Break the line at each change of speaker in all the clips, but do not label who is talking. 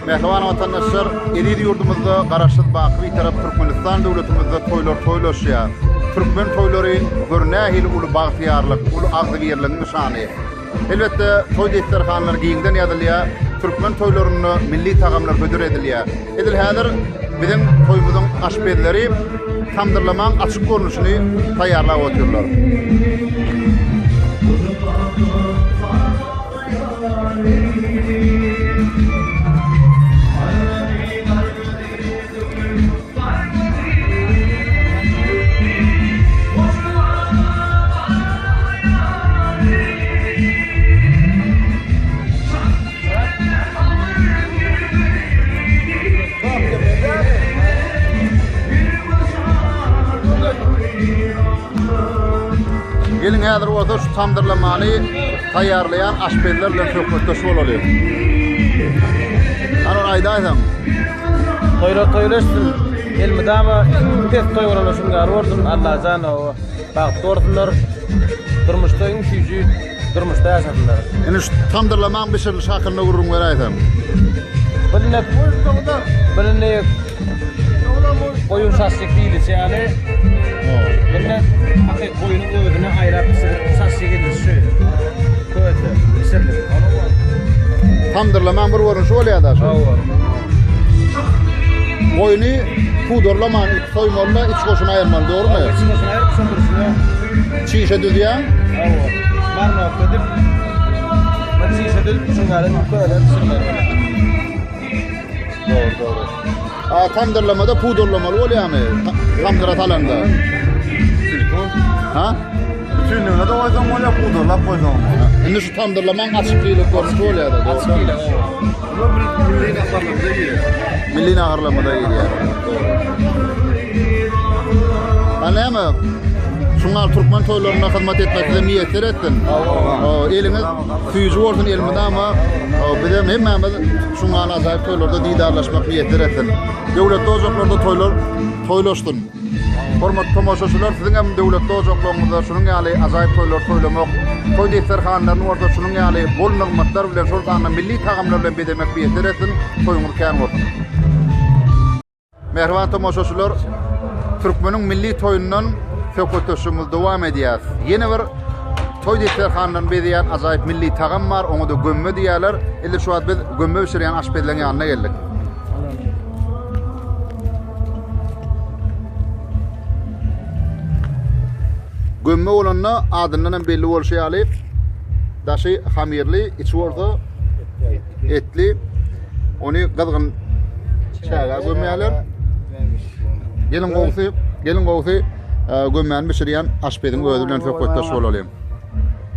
Mähriban watandaşlar, eziz ýurdumyzda Garaşsyz baky Bitarap Türkmenistan döwletimizde toýlar toýlaşýar. Türkmen toýlary gör nähili uly bagtyýarlyk, uly agzybirligiň nyşany. Elbetde, toý desterhanlary giňden ýazylýar, türkmen toýlarynda milli tagamlar hödür edilýär. Edil häzir biziň toýumyzyň aşpezleri tamdyrlamaň açyk görnüşini taýýarlap otyrlar. Geliň häzir bolsa şu tamdyrlamany taýýarlaýan aşpezler bilen söhbetdeş bolalyň. Hany ony aýdaýsaň.
Toýlar toýlaşsyn. Elmydama iň pes toý bolanda şuň ýaly bolsun. Allajan bagtly bolsunlar. Durmuşda iň süýji durmuşda ýaşasynlar.
Indi şu tamdyrlamaň bişirilişi hakynda gürrüň beräýseň.
Biline biline goýun şaşlyk diýlişi ýaly. Bunda hakyky goýnuň özüni aýrap bişirip şaşlyk edilişi şu. Köze bişirilip.
Tamdyrlamaň bir görnüşi bolýar-da şu.
Hawa.
Goýny pudarlaman ilki soýmaly-da, iç goşuny aýyrmaly, dogrumy?
Hawa, iç goşuny aýryp, şoň durşuna.
Çişe düzýäň.
Hawa. Marnawka edip, bir çişe düzüp, şuň ýaly köze bişirmeli bolýar.
Dogry, dogry. A tamdyrlamada pudarlamaly bolýarmy? Tamdyra salanda.
Silikon.
Ha?
Bütünligine-de goýsaň bolýar, pudarlap goýsaň bolýar.
Indi şu tamdyrlamaň açyk diýlip görnüşi bolýar-da, dogry.
Açyk diýlip, hawa.
Bular milli naharlarymyza girýär.
Milli naharlarymyza girýär. Dogry. Ha näme? Şuňa türkmen toýlarynda hyzmat etmek size miýesser etsin. Hawa, eliňiz süýji bolsun elmydama. Bizem hemmämiz şuňa ajaýyp toýlarda didarlaşmak miýesser etsin. Döwletli ojaklarda toýlar toýlaşsyn. Hormatly tomaşaçylar, siziň hem döwletli ojaklaryňyzda şunuň ýaly ajaýyp toýlary toýlamak, toý desterhanlaryny bolsa şunuň ýaly bol nygmatlar bilen, şol sanda milli tagamlar bilen bezemek miýesser etsin. Toýuňyz kän bolsun! Mähriban tomaşaçylar, türkmeniň milli toýundan söhbetdeşligimizi dowam edýäris. Ýene bir toý desterhanlaryny bezeýän ajaýyp milli tagam bar, oňa-da gömme diýýärler. Indi şu wagt biz gömme bişirýän aşpezleriň ýanyna geldik. Gömme bolanda adyndan hem belli bolşy ýaly daşy hamirli, içi bolsa etli. Ony gyzgyn çägä gömýärler. Gelin gowsy, gelin gowsy e, gömmäni bişirýän aşpeziň özi bilen söhbetdeş bolalyň.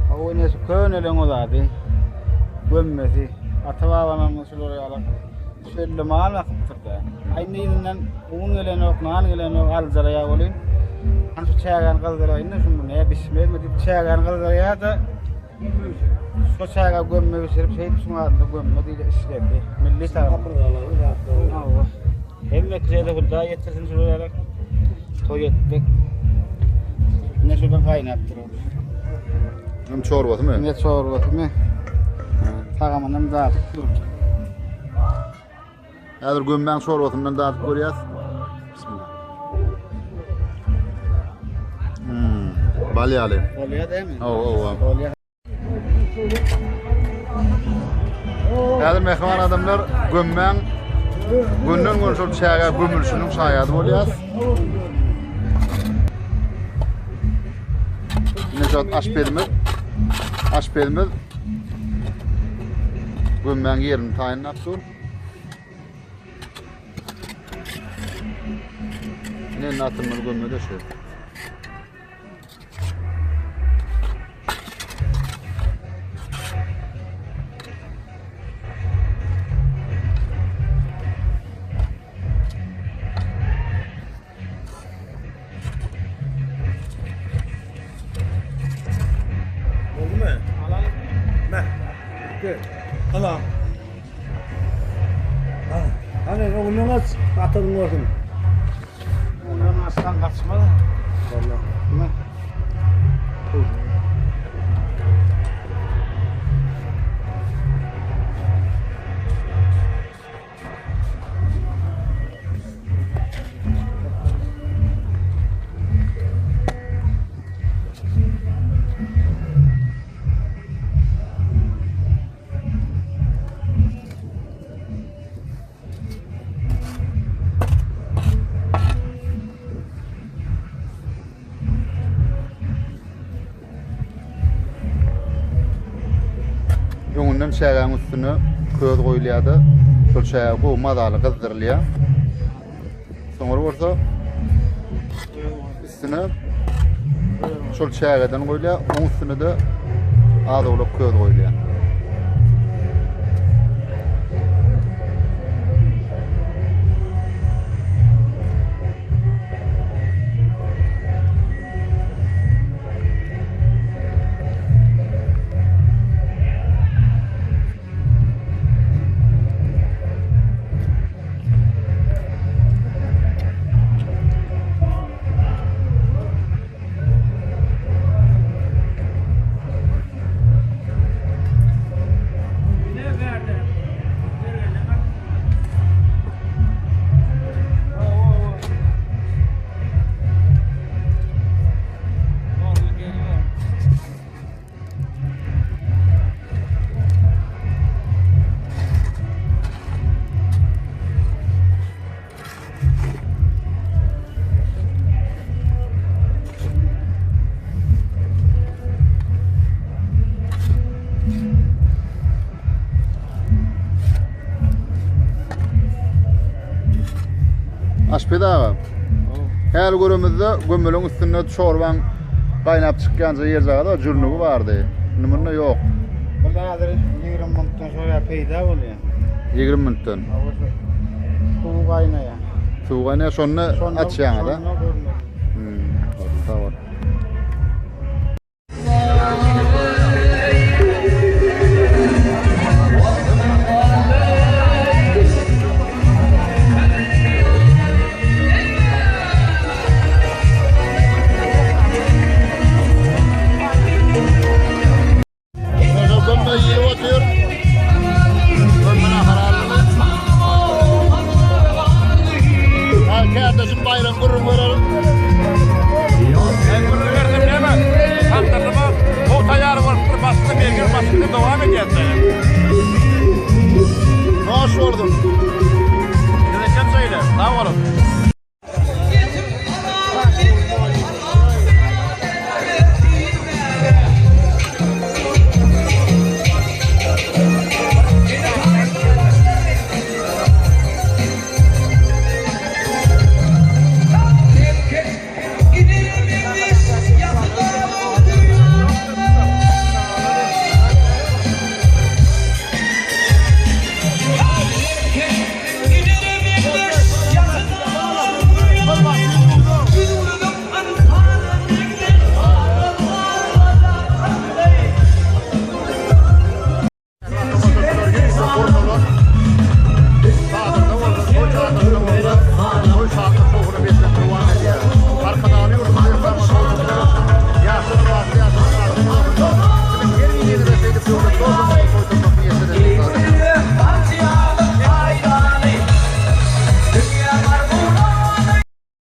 Hawa, nesi köneleň o zady. Gömmesi. Ata-babalarymyz şular ýaly Çölde mal bakypdyr-da. Aý indi yzyndan un gelenok, nan gelenok, aljyraýar welin, hany şu çägäni gyzdyraýyn-da, şunda nä bişmezmi diýip çägäni gyzdyrýar-da, şo çägä gömme bişirip, şeýdip şuň adyna gömme diýlip işlendi. Milli tagam. Hawa. Hemme kişä-de Hudaý ýetirsin şular ýaly toý etmek. Ine şurada gaýnap dur.
Hem çorbasymy?
Ine çorbasymy? Tagamynam dadyp dur.
Häzir gömmäň çorbasyndan dadyp görýäs. Bismillah. Hmm, bal ýaly.
Bolýar dämi?
Hawa, hawa.
Bolýar.
Häzir mähriban adamlar gömmäň gönden gön şol çägä gömülişiniň şaýady bolýas. Nejat aşpezimiz aşpezimiz gömmäň ýerini taýynlap dur. Ine atylmaly gömme de şu.
Boldumy? Alalım. Meh. Bitti. Ala. Hany öňünden aç, atadyň görsün.
Ondan aslan gaçmaz.
Vallahi.
Meh.
Öňünden çägäň üstüne köz goýulýar-da, şol çäge gowy mazaly gyzdyrylýar. Soňra bolsa üstüne şol çägeden goýulýar, oň üstüne-de az-owlak köz goýulýar. Aşpez aga. Häli göremizde gömeleň üstünde çorbaň gaýnap çykýanja ýerjagazy bar, jürnügi bardy. Indi munda ýok.
Bu häzir 20 minutdan soňra peýda bolýar.
20 minutdan.
Suw gaýnaýar.
Suw gaýnaýar, şonda açýaňyz-a?
Şonda görmeli.
Hmm, sag bol. Gömme yiýip otyr. Gömme nahar aldy. Ha, kärdeşim Baýram gürrüň berelim.
Men gürrüň bersem näme? Tandyrlyma gowy taýýar bolupdyr, başda merger başynda dowam edýär.
Hoş bolsun.